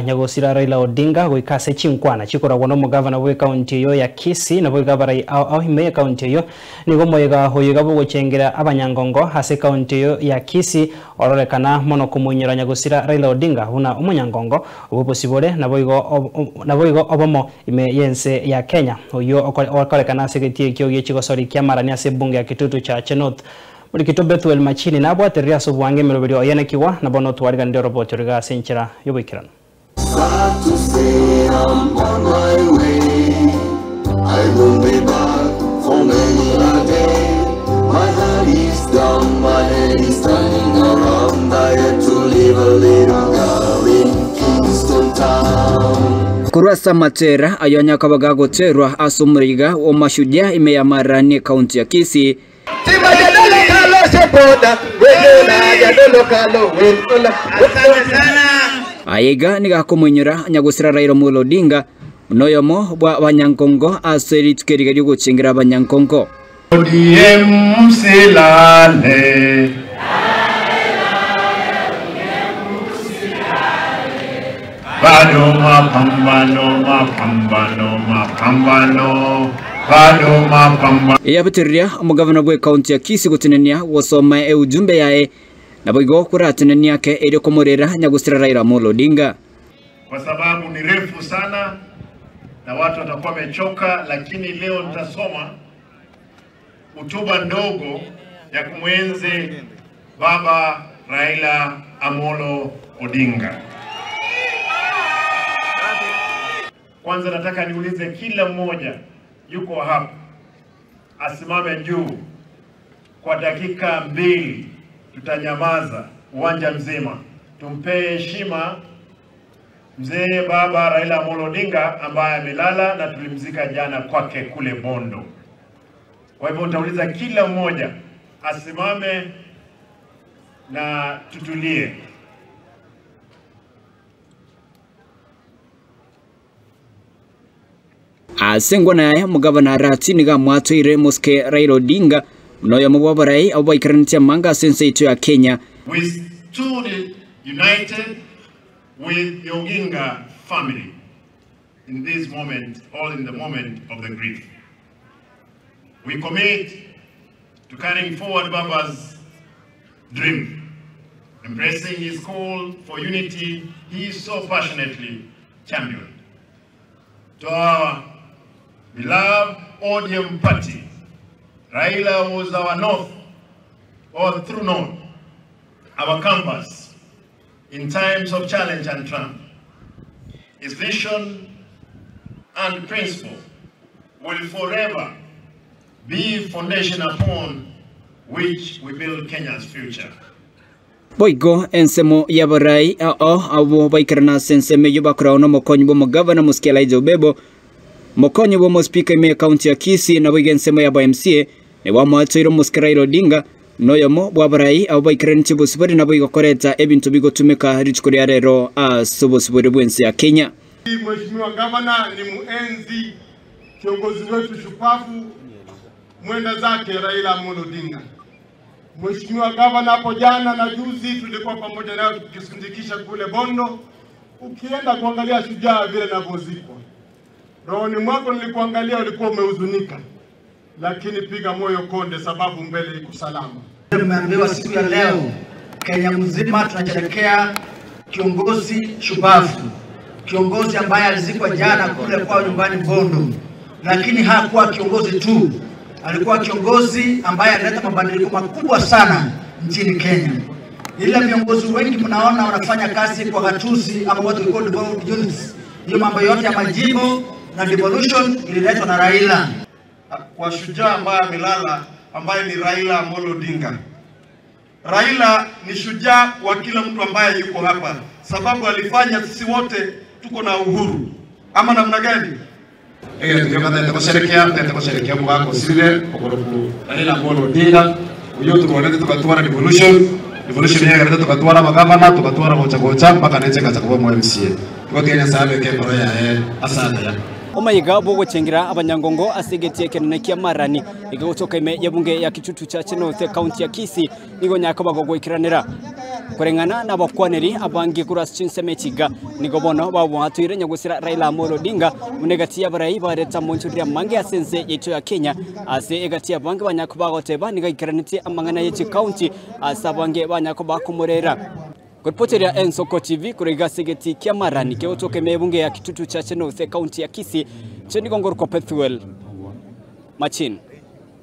Nyagosira Raila Odinga goika ase chinkwana chikoragwa nomogavana bw'ekaunti eyio ya Kisii naboigo abarai ao ao ime y'ekaunti eyio. Nigo omoyega oyo iga bogochengera abanyangongo ase ekaunti eyio ya Kisii ororekana mono komoinyora Nyagosira Raila Odinga buna omonyangongo obobosibore naboigo naboigo obomo ime y'ense ya Kenya oyio okorekana ase egetii ekio giechigosori kiamarani ase ebunge ya Kitutu Chache North. Morikito Bethuel Machini nabwaterire ase oboange emeroberio oye nekigwa, na bono twariganirie oroboti oro iga ase enchera y'oboikeranu. Sad to say I'm on my way I won't be back for many a day My heart is down, my head is turning around I had to leave a little girl in Kingston town. Korwa ase amatera ayo anyakaba gagoterwa ase omoraiga o Mashujaa ime ya Marani ekaunti ya Kisii. Aya iga nigo akomoinyora nyagosira Raila Omolo Odinga buna oyomo bwa abanyankongo ase rituko eriga riogochengera abanyankongo. ODM silale. Bado mapambano, mapambano, mapambano, bado mapambano. Eyabetereria omogavana bw'ekaunti ya Kisii gotenenia gosoma eujumbe yaye naboigo koratenenia ake erio komorera nyagusira Raila Amolo Odinga. Kwa sababu ni refu sana na watu watakuwa wamechoka, lakini leo nitasoma hotuba ndogo ya kumwenzi Baba Raila Amolo Odinga. Kwanza nataka niulize kila mmoja yuko hapa asimame juu kwa dakika mbili, tutanyamaza uwanja mzima, tumpee heshima mzee Baba Raila Amolo Odinga ambaye amelala na tulimzika jana kwake kule Bondo. Kwa hivyo nitauliza kila mmoja asimame na tutulie. Ase engwana yaye omogabana Arati nigo amwatoire mosike Raila Odinga buna oyomo bw'abarai abwo baikeranetie amanga ase ense yaito ya Kenya. We stood united with the Oginga family in this moment, all in the moment of the grief. We commit to carrying forward Baba's dream, embracing his call for unity he so passionately championed. To our beloved ODM party, Raila was our north, or through north, our compass in times of challenge and triumph. His vision and principle will forever be foundation upon which we build Kenya's future. Boigo ensemo y'abarai ao abwo baikerana ase ensemo eyio bakoragwa nomokonyi bw'omogavana Mosike Elijah Obebo, mokonyi bw'omospeaker ime y'ekaunti ya Kisii, naboigo ensemo y'aba MCA nigo bamoatoire Omosike Raila Odinga noyomo bw'abarai abwo baikeranetie obosibore naboigo koreta ebinto bigotumeka rituko ria rero ase obosibore bw'ense ya Kenya. Mheshimiwa Gavana ni muenzi kiongozi wetu shupavu mwenda zake Raila Amolo Odinga. Mheshimiwa Gavana, hapo jana na juzi tulikuwa pamoja nayo tukisindikisha kule Bondo. Ukienda kuangalia shujaa vile anavyozikwa, rohoni mwako nilikuangalia ulikuwa umehuzunika, lakini piga moyo konde, sababu mbele iko salama. Tumeambiwa siku ya leo Kenya mzima tunasherehekea kiongozi shupavu, kiongozi ambaye alizikwa jana kule kwao nyumbani Bondo, lakini hakuwa kiongozi tu, alikuwa kiongozi ambaye alileta mabadiliko makubwa sana nchini Kenya. Ila viongozi wengi mnaona wanafanya kazi kwa gatuzi ama what we call devolved units. Hiyo mambo yote ya majimbo na devolution ililetwa na Raila. Kwa shujaa ambaye amelala ambaye ni Raila Amolo Odinga. Raila ni shujaa wa kila mtu ambaye yuko hapa, sababu alifanya sisi wote tuko na uhuru, ama namna gani? Egento gioka gosherekea tete gosherekea omogaka osirire okoroku Raila Amolo Odinga oyio otorwanete togatwara devolution devolution yagerete togatwara abagavana togatwara gocha gocha mpaka neche ekacha koba omo MCA. Igo tiga Nyasaye abeke enkoro yaye ase amaya. Omaiga bw'ogochengera abanyangongo ase egetii ekenene kia Marani egegotoka ime y'ebunge ya Kitutu Chache North ekaunti ya Kisii nigo nyakoba gogoikeranera. Koreng'ana nabakwaneri abange korwa ase chinsemo echi iga, nigo bono babwatoire nyagosira Raila Amolo Odinga buna egati y'abarai bareta amonchoreri amange ase ense yaito ya Kenya. Ase egati y'abange banyare koba bagoteba nigo aikeranetie amang'ana ye chikaunti ase abange banyare koba bakomorera. Koripoteria Ensoko TV korwa iga ase egetii kia Marani kegotoka ime y'ebunge ya Kitutu Chache North ekaunti ya Kisii, inche nigo ngorokwa Pethuel Machin.